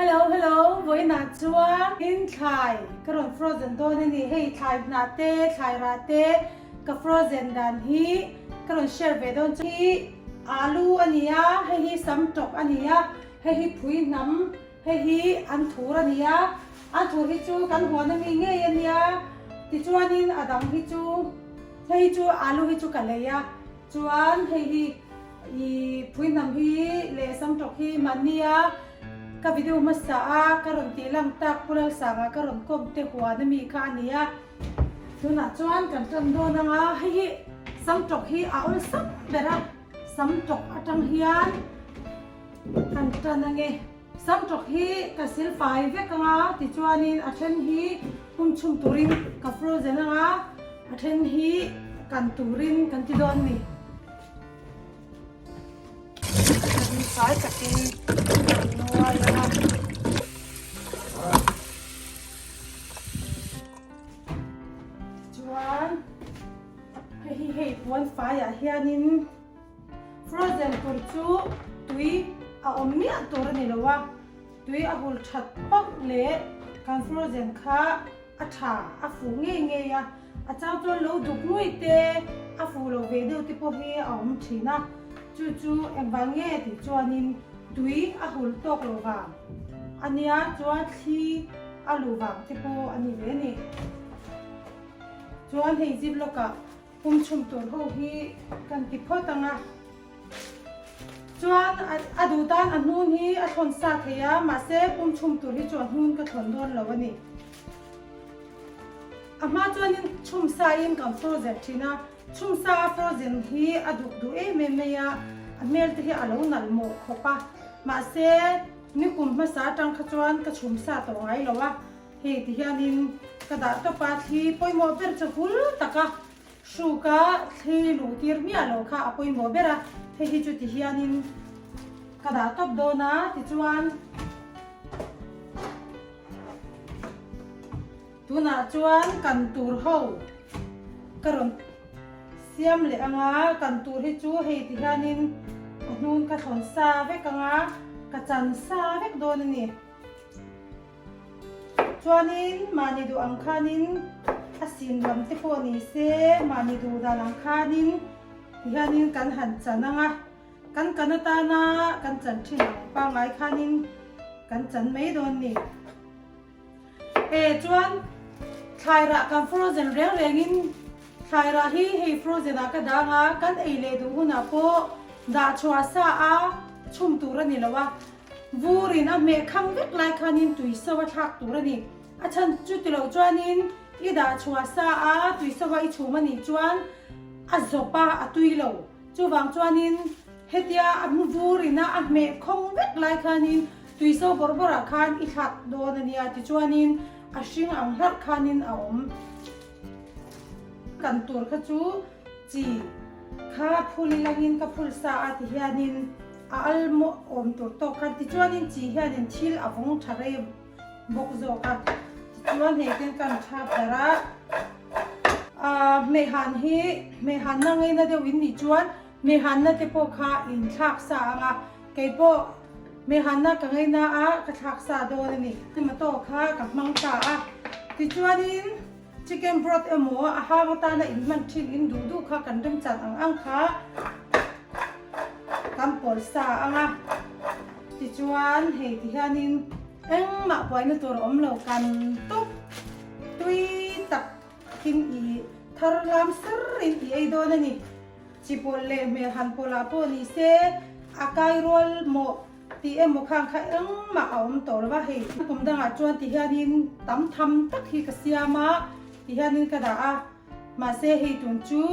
Hello hello vawiinah chuan in thlai ka rawn frozen dawn a ni hei thlai hnah te thlai rah te ka frozen dan hi ka rawn share ve dawn chu hi alu a ni a hei hi sam tawk a ni a hei hi phui hnam hei hi an thur a ni a an thur hi chu kan huan ami ngei a nia tichuanin a dang hi chu hei hi chu alu hi chu ka lei a Chuan hei hi i phui hnam hi leh samtawk hi mahnia ka video hmasa a ka rawn tih lang tak Pu Lalsanga ka rawn kawm te huan ami kha a ni a. Tunah chuan kan tan dawn ang a, hei hi samtawk hi a awlsam ber a, samtawk atang hian kan tan ang e. Samtawk hi ka sil fai vek ang a, tichuanin a then hi hum chhum turin ka frozen ang a, a then hi kan turin kan ti dawn a ni. Ka rin fai takin kan nuai ang a. Tichuan hei hi hei puan faiah hianin. Frozen tur chu tui a awm miah tur a ni lo a, tui a hul that pauh leh kan frozen kha a tha a fuh ngei ngei a, a chang chuan lo duk ngui te a fuh lo ve deuh te pawh hi a awm thin a, chu chu engvang nge tih chuanin tui a hul tawk lo vang a nia chuan thli a luh vang te pawh a ni ve a ni. Chuan hei zip lawkah Pum chhum tur ho hi kan ti phawt ang a, chuan a duh tan a hnun hi a thlawn sa thei a, mahse pum chhum tur hi chu a hnun ka thlawn dawn lo a ni. A hma chuanin chhum sa in kan frozen thin a, chhum sa a frozen hi a duk duh em em mai a, a hmel te hi a lo nalh mawh khawp a, mahse nikum hmasa atang kha chuan ka chhum sa tawh ngai lo a, Hei ti hianin ka dah tawp a, thli pawimawh ber chu hul taka hruka thli luh tir miah lo kha a pawimawh ber a, hei hi chu ti hianin ka dah tawp dawn a, tichuan tunah chuan kan tur ho ka rawn siam leh ang a, kan tur hi chu hei ti hianin a hnun ka thlawn sa vek ang a, ka chan sa vek dawn a ni. Chuanin mahni duh ang khanin a sin lam te pawh ni se, mahni duh dan ang khanin tihianin kan han chan ang a, kan kan atana kan chan thin ang pangngai khanin kan chan mai dawn ni. E chuan thlai rah kan frozen reng rengin thlai rah hi hei frozen ah ka dang a, kan ei leh duh hunah pawh dah chhuah sa a chhum tur a ni lo a, Vurin a hmeh khang vek lai khanin tui so a thlak tur a ni. A chhan chu ti loh chuanin i dah chhuah sa a, tui so a i chhum a nih chuan a zawp a, a tui lo. Chuvang chuanin hetia a vurin a a hmeh khawng vek lai khanin tui so bawrh bawrh ah khan i thlak dawn a nia tichuanin a hring ang hlarh khanin a awm. Kan tur kha chu chi kha phul ilangin ka phul sa a ti hianin a al maw awm tur tawk khan tichuanin chi hianin thil a vawng tha rei bawk zawk a tichuan hei ten kan thap darh a ah hmeihan hi hmeihanna ngeina deuh in nih chuan hmeihanna te pawh kha in thlak sa ang a keipawh hmeihanna ka ngeina a ka thlak sa dawn a ni tomato kha ka hmang ta a tichuanin. Chicken broth emaw a hang atana in hman thin in duh duh kha kan remchan ang ang kha kan pawlh sa ang a, tichuan hei ti hianin engmah buaina tur a awm lo kan tawp tui tak in i thar lam sar in i ei dawn a ni. Chi pawlh leh hmel han pawlh ah pawh ni se a kai rual mawh. Tih emaw khang kha engmah a awm tawh lo va, hei kum dangah chuan ti hianin tam tham tak hi ka siam a, ti hianin ka dah a, mahse hei tun chu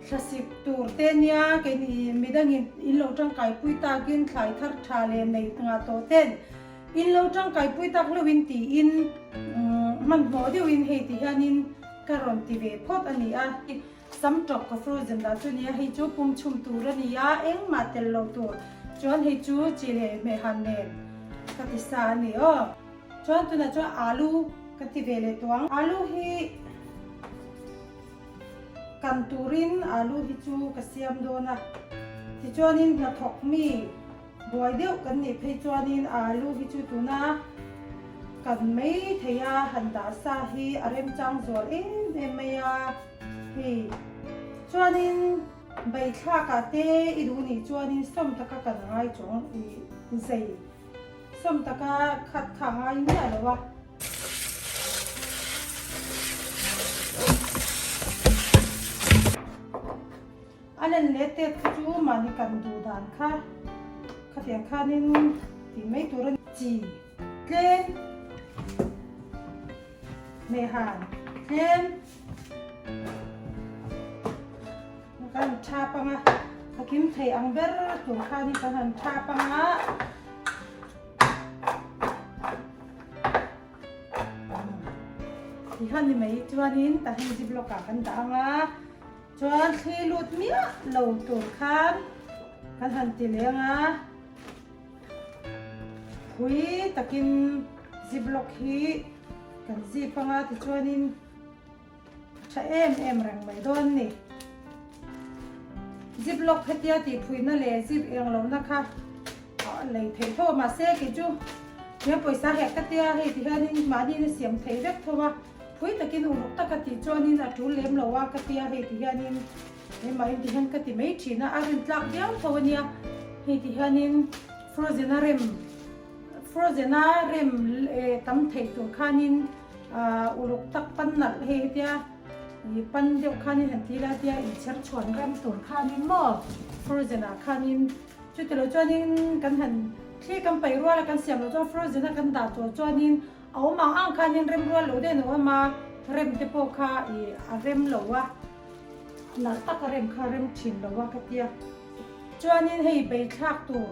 thlasik tur te nia keini midangin in lo tangkaipui takin thlai thar tha leh nei ngah tawh ten in lo tangkaipui tak hlauhin tiin hmanhmawh deuhin hei ti hianin ka rawn ti ve phawt a ni a. Sam tawp ka frozen dah chu nia, hei chu pum chhum tur a ni a, engmah tel lo tur chuan hei chu chi leh hmehhan nen ka ti sa a ni aw. Chuan tunah chuan alu ka ti ve leh tawh ang. Alu hi kan turin alu hi chu ka siam dawn a, tichuanin hnathawk mi. Buai deuh kan nih phei chuanin alu hi chu tuna kan mai thei a, han dah sa hi a remchang zual em em mai a. Hei chuanin bai thlakah te i duh nih chuanin sawm taka kan ngai chuang i zei sawm taka khat kha a ngai miah lo a. A len leh tet kha chu mahni kan duh dan kha khatiang khanin tih mai tur a ni. Chi tlem hmehhan tlem kan thap anga a kim thei ang ber tur khanin kan han thap anga. Tihian ni mai chuanin tahin ziplock ah kan dah anga. Chuan thli lut miah lo tur khan kan han ti leng a, phui takin zip lock hi kan zip anga tichuanin a tha em em reng mai dawn a ni. Zip lock hetia tih phuina leh zip eng lohna kha a lei theih tho a, mahse kei chu he pawisa hek ka tia hei ti hianin mahniin a siam thei vek tho a. Phui takin uluk taka tih chuanin a tul lem lo a ka tia hei ti hianin keimah in ti hian ka ti mai thin a, a rin tlak viau tho a nia hei ti hianin frozen a rem frozen a rem tam theih tur khanin uluk tak pan nalh hei hetia ih pan deuh khanin han ti la tia inchher chhuan rem tur khanin maw frozen ah khanin chuti lo chuanin kan han thli kan paih rual a kan siam loh chuan frozen a kan dah tawh chuanin A awm ang ang khanin rem rual lo deuh a awm a, rem te pawh kha ih a rem lo a, nalh tak a rem kha rem thin lo a ka tia. Chuanin hei bei thlak tur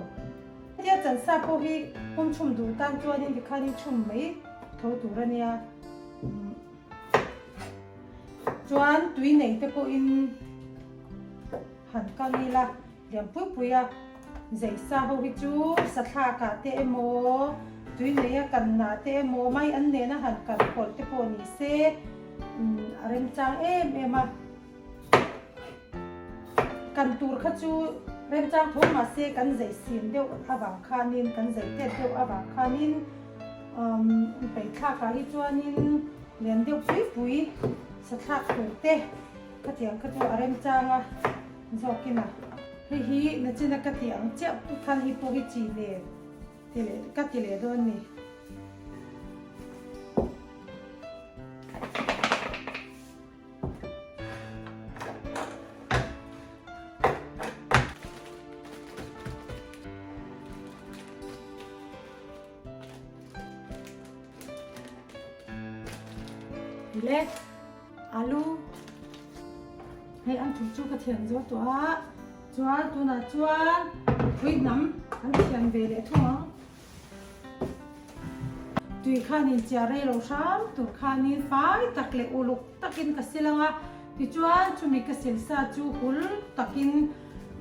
tia chansa pawh hi pum chhum duh tan chuanin tikhanin chhum mai tho tur a nia. Chuan tui nei te pawhin han kang ila. Lian pui pui a zei sa ho hi chu sathlak ah te emaw tui nei a kan nah te emaw mai an nena han kal pawlh te pawh ni se a remchang em em a kan tur kha chu remchang tho mahse kan zei sim deuh avang khanin kan zei tet deuh avang khanin peithlak ah hi chuanin lian deuh pui pui sathlak tur te khatiang kha chu a remchang a. Zawkin a, hei hi nachina ka ti ang chiah khan hei pawh hi chi nen ti leh ka ti leh dawn ni. Le alu Hei an thuk chu ka thian zo tawh a, chuan tunah chuan pui hnam an thian ve leh thung ang. Tui khanin chiah rei lo hram tur khanin fai tak leh uluk takin ka sil ang a, tichuan chumi ka sil sa chu hul takin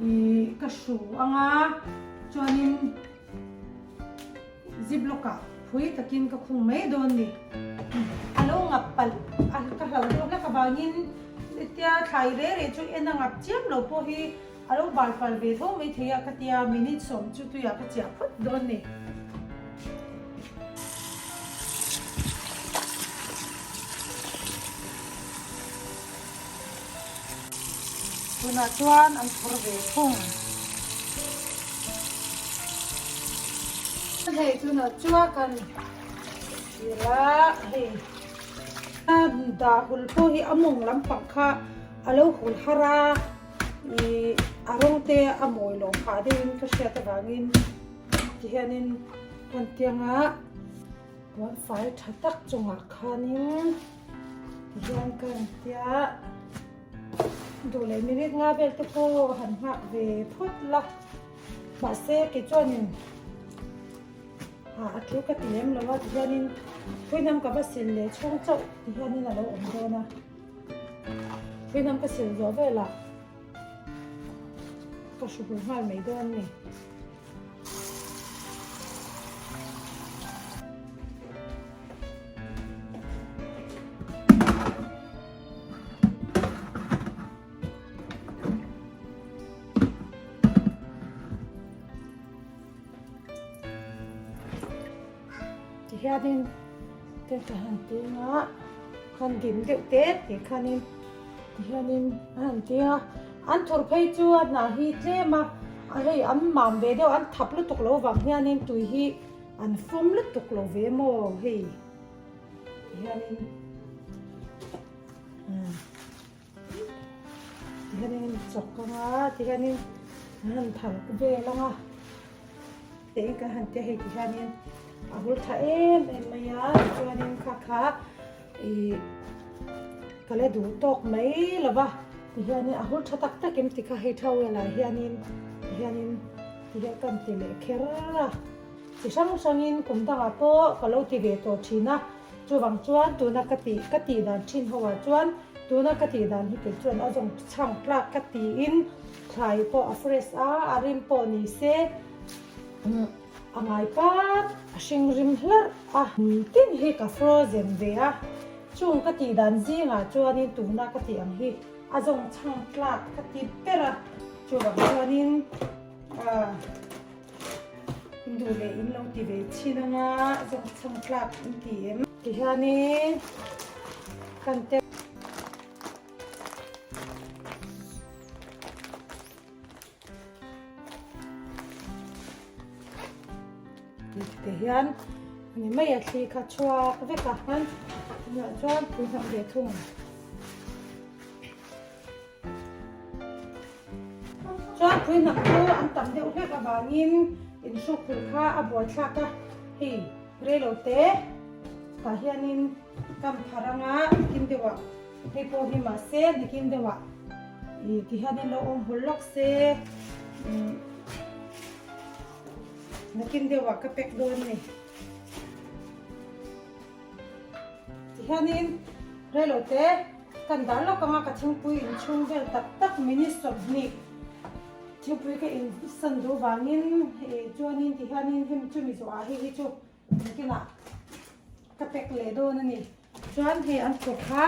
ih ka hru ang a, chuanin Ziplock ah phui takin ka khung mai dawn ni. A lo ngap palh a ka hlauh deuh hlek avangin hetia thlai re re chu en a ngap chiam lo pawh hi a lo bal palh ve tho mai thei a ka tia minute sawm chu tuiah ka chiah phawt dawn ni. Tunah chuan an phur ve thung. Hei tunah chuan kan thlir a, hei a dah hul pawh hi a mawng lampang kha a lo hul har a, ih a rawng te a mawi lo phah deuhin ka hriat avangin tihianin kan tianga puan fai tha tak chungah khanin Tihian ka rawn tia duh leh minute nga vel te pawh han nghak ve phawt la mahse kei chuanin ah a thu ka ti lem lo a tihianin phuihnam ka va sil leh chhung chauh tihianin a lo awm dawn a phuihnam ka sil zawh velah ka hru hul nghal mai dawn a ni. Tihianin te ka han ti anga khan dim deuh te te khanin tihianin a han ti a, an thur phei chu a hnah hi tlem a, a hei an mam ve deuh an thap lutuk lo vang hianin tui hi an fum lutuk lo ve maw hei tihianin umm tihianin chawk anga tihianin an han thar vel anga. Teh kan han tia hei ti hianin a hul tha em em mai a tichuanin kha kha ih ka la duh tawk mai lo va tihianin a hul tha tak tak em ti kha hei towel ah hianin tihianin tihian kan ti leh kher a chi hrang hrangin kum dangah pawh ka lo ti ve tawh thin a chuvang chuan tuna ka tih ka tih dan thin ho ah chuan tuna ka tih dan hi kei chuan a zawng chhang tlak ka tiin thlai pawh a fresh a a rim pawh ni se. A ngai pat a hring rim hlarh a. Tin hi ka frozen ve a, chung ka tih dan zingah chuanin tuna ka tih ang hi a zawng chhang tlak ka ti ber a, chuvang chuanin in duh leh in lo ti ve chhin anga zawng chhang tlak in ti em. Tihianin kan te. Ti hian ni mai a thli kha chhuak vek a han tunah chuan pui hnam ve thung chuan pui hnam chu an tam deuh hlek avangin inhruk phul kha a buaithlak a hei reilo te tah hianin kam phar anga nikin deuhah hei pawh hi mahse nikin deuhah ih ti hianin lo awm hul lawk se umm nakin deuhah ka pack dawn a ni ti hianin reilo te kan dah lawk anga ka thingpui inchhung vel tak tak minute 20 thingpui ka insan duh vangin ih chuanin ti hianin hemi chumi zawhah hei hi chu Nakinah ka pack leh dawn a ni. Chuan hei an thawk kha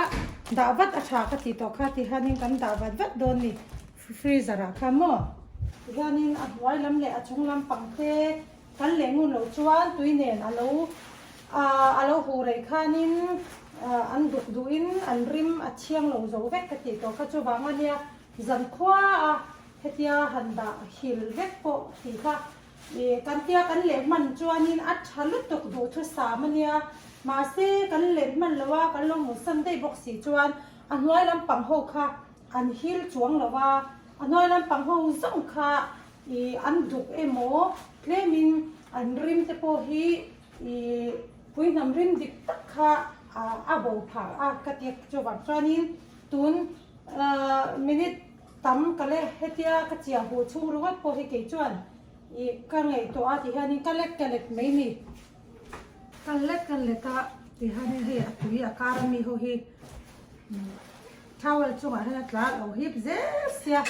dah vat a tha ka tih tawh kha ti hianin kan dah vat vat dawn a ni freezer ah khan maw. Tihianin a hnuai lam leh a chung lam pang te kan leh ngun loh chuan tui nen a lo ah a lo huh rei khanin ah an duk duhin an rim a thiang lo zo vek ka tih tawh kha chuvang a nia zankhua a hetia han dah hil vek pawh tih kha Ih, kan tia kan leh hman chuanin a tha lutuk duh thusam a nia. Mahse, kan leh hman lo a, kan lo hmuhsan daih bawk si chuan a hnuai lampang ho kha an hil chuang lo a, a hnuai lampang ho zawng kha ih an duk emaw tlemin an rim te pawh hi ih puihnam rim dik tak kha a bo phah a ka ti chuvang chuanin tun minute Tam ka le, hetia ka chiah huh chhung ringawt pawh hi kei chuan ih ka ngaihtuah a ti hianin ka lek ka lek mai ni. Ka lek ka lek a ti hianin hei a tui a kar ami ho hi towel chungah hian a tla lo hip zel sia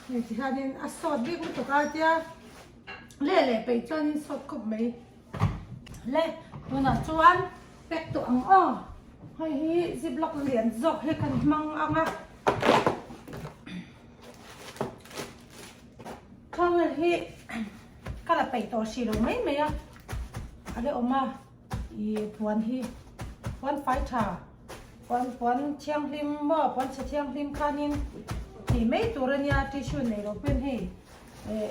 hei ti hianin a sawt bik lutuk a tia leh leh peih chuanin sawt khawp mai le tunah chuan pack tawh ang aw hei hi ziplock lian zawk hi kan hmang ang a. Towel hi ka la peih tawh hrih lo mai mai a, a la awm a ih puan hi puan fai tha puan puan thianghlim maw puan chhe thianghlim khanin tih mai tur a nia tissue neih loh pawn hei eh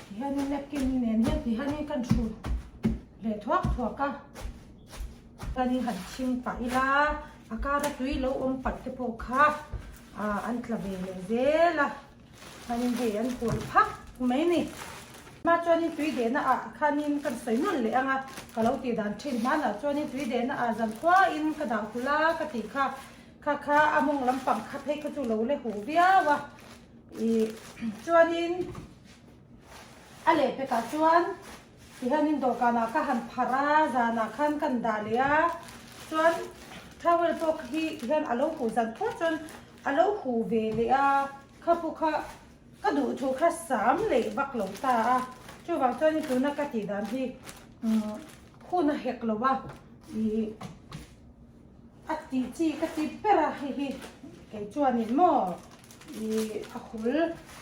tihianin napkin nen hian tihianin kan hrut leh thuak thuak a. Chuanin han chhing pah ila a kara tui lo awm palh te pawh kha ah an tla ve leh zel a chuanin hei an hul phak mai a ni. Hma chuanin tui dehna ah khanin kan sawi nawn leh ang a ka lo tih dan thin hmanah chuanin tui dehna ah zan khuain ka dah hul a ka tih kha kha kha a mawng lampang kha phei kha chu lo le huh viau a ih chuanin a lehpekah chuan. Tihianin dawhkanah ka han pharh a, zanah khan kan dah leh a, chuan towel pawh hi tihian a lo huh zan phawt chuan a lo huh ve leh a, kha pawh kha ka duh thu kha sam leh vak lo ta a, chuvang chuanin tuna ka tih dan hi umm hun a hek lo a, ih a tih chi ka ti ber a hei hi kei chuanin maw ih a hul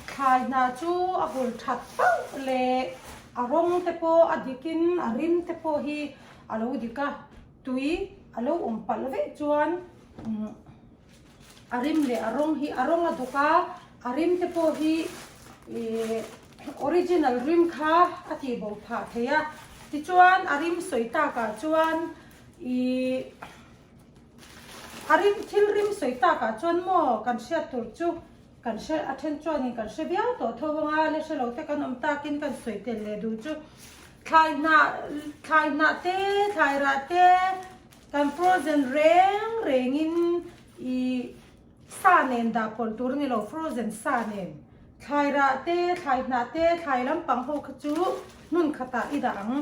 thlai hna chu a hul that pauh leh a rawng te pawh a dikin a rim te pawh hi. a lo dik a, tui a lo awm palh vek chuan a rim leh a rawng hi a rawng a dawk a, a rim te pawh hi ih original rim kha a tih bo phah thei a, tichuan a rim sawi takah chuan ih a rim thil rim sawi takah chuan maw kan hriat tur chu kan hre a then chuanin kan hre viau tawh tho anga le hre lo te kan awm takin kan sawi tel leh duh chu thlai hnah thlai hnah te thlai rah te kan frozen reng rengin ih sa nen dah pawlh tur a ni lo frozen sa nen thlai rah te thlai hnah te thlai lampang ho kha chu hmun khatah i dah ang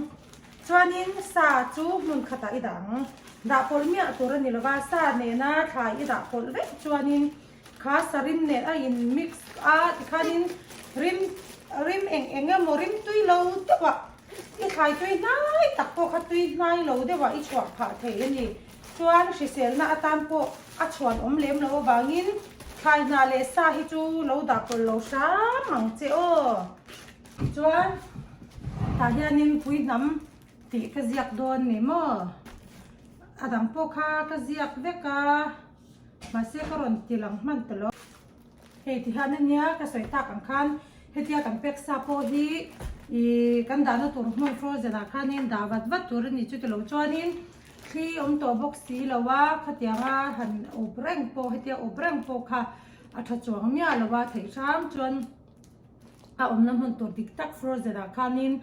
chuanin sa chu hmun khatah i dah ang dah pawlh miah tur a ni lo va sa nena thlai i dah pawlh vek chuanin Kha sarim nen a in mix a tikhanin rim rim eng eng emaw rim tui lo deuh ah i thlai tui hnai tak pawh kha tui hnai lo deuh ah i chhuah phah thei a ni. Chuan hriselna atan pawh a chhuan awm lem loh avangin thlai hnah leh sa hi chu lo dah pawlh lo hram ang che aw. Chuan tah hianin puihnam tih ka ziak dawn ni maw? A dang pawh kha ka ziak vek a. Mahse ka rawn ti lang hman ta lo. Hei ti hian ania ka sawi tak ang khan hetia kan pack sa pawh hi ih kan dahna tur hmun frozen ah khanin dah vat vat tur a ni chu tilo chuanin thli awm tawh bawk si lo a khatianga han up reng pawh hetia up reng pawh kha a tha chuang miah lo a theih hram chuan a awmna hmun tur dik tak frozen ah khanin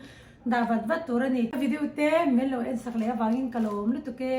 dah vat vat tur a ni. Video te min lo en sak leh avangin ka lo awm lutuk e.